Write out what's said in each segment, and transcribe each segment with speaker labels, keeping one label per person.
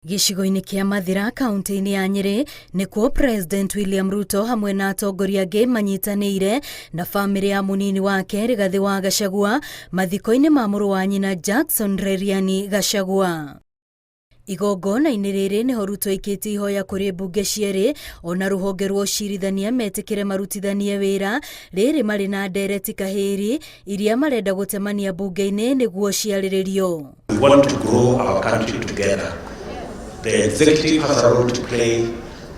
Speaker 1: Gĩcigo-inĩ kĩa Mathira kaunti-inĩ ya Nyĩrĩ nĩkuo President William Ruto hamwe na atongoria angĩ manyitanĩire na bamĩrĩ ya mũnini wake Rigathĩ wa Gachagua mathiko-inĩ ma mũrũ wa nyina Jackson Reriani Gachagua. Igongona-inĩ rĩrĩ nĩho Ruto aikĩtie ihoya kũrĩ mbunge cierĩ ona rũhonge rwa ũcirithania metĩkĩre marutithanie wĩra rĩrĩ marĩ na ndereti kahĩri iria marenda gũtemania mbunge-inĩ nĩguo ciarĩrĩrio.
Speaker 2: We want to grow our country together. The executive has a role to play,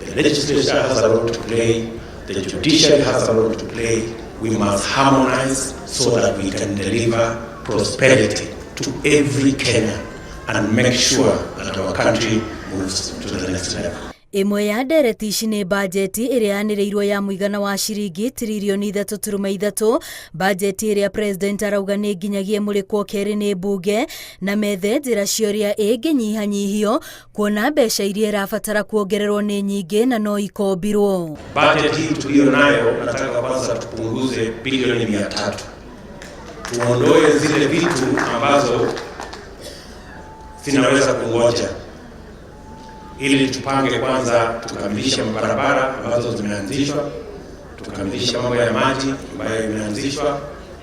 Speaker 2: the legislature has a role to play, the judiciary has a role to play. We must harmonize so that we can deliver prosperity to every Kenyan and make sure that our country moves to the next level.
Speaker 1: Ĩmwe ya ndereti ici nĩ bajeti ĩrĩa yanĩrĩirwo ya mũigana wa ciringi tiririoni 3.3, bajeti ĩrĩa president arauga nĩ nginyagia ĩmũrĩkwo kerĩ nĩ mbunge na methe njĩra cia ũrĩa ĩngĩnyihanyihio kuona mbeca iria ĩrabatara kuongererwo nĩ nyingĩ na no ikombirwo.
Speaker 2: Budget hii tuliyo nayo, nataka kwanza tupunguze bilioni 300, tuondoe zile vitu ambazo zinaweza kungoja ili tupange kwanza, tukamilishe barabara ambazo zimeanzishwa, tukamilishe mambo ya maji ambayo imeanzishwa,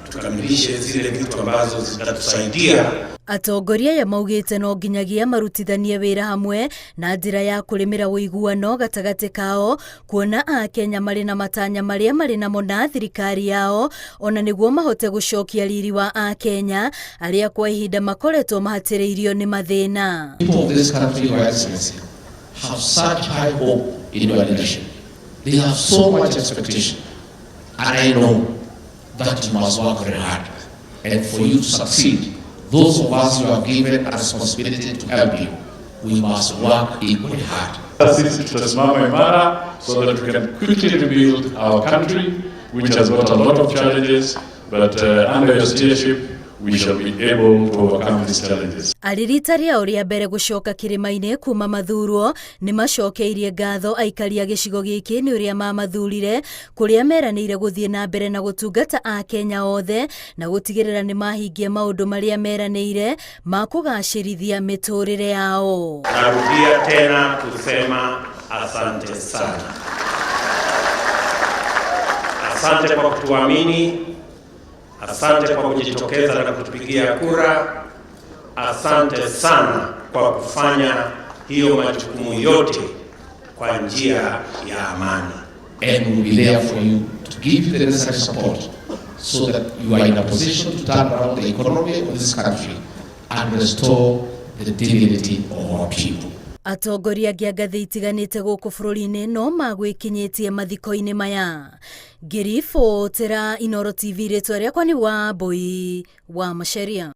Speaker 2: tukamilishe zile vitu ambazo zitatusaidia.
Speaker 1: Atongoria aya maugĩte no nginyagia marutithanie wĩra hamwe na njĩra ya kũrĩmĩra ũiguano gatagatĩ kao kuona akenya marĩ na matanya marĩa marĩ namo na thirikari yao ona nĩguo mahote gũcokia riri wa akenya arĩa kwa ihinda makoretwo mahatĩrĩirio nĩ mathĩna.
Speaker 3: People of this country, Your Excellency, have such high hope in your leadership. They have so much expectation. And I know that you must work very hard. And for you to succeed, those of us who have given a responsibility to help you, we must work equally hard.
Speaker 4: Sisi tutasimama imara so that we can quickly rebuild our country, which has got a lot of challenges, but under your leadership, we shall be able to overcome these challenges.
Speaker 1: Arĩ rita rĩao rĩa mbere gũcoka kĩrĩma-inĩ kuma mathurwo nĩ macokeirie ngatho aikari a gĩcigo gĩkĩ nĩ ũrĩa mamathurire kũrĩa meranĩire gũthiĩ na mbere na gũtungata akenya othe na gũtigĩrĩra nĩ mahingia maũndũ marĩa meranĩire ma kũgacĩrithia mĩtũrĩre yao.
Speaker 2: Narudia tena kusema asante sana. Asante kwa kutuamini, asante kwa kujitokeza na kutupigia kura, asante sana kwa kufanya hiyo majukumu yote kwa njia ya amani.
Speaker 3: And we'll be there for you to give you the necessary support so that you are in a position to turn around the economy of this country and restore the dignity of our people.
Speaker 1: Atongoria angĩ a ngathĩ itiganĩte gũkũ bũrũri-inĩ no magwĩkinyĩtie mathiko-inĩ maya. Ngĩribotera Inooro TV, rĩtwa rĩakwa nĩ Wambui wa Macharia.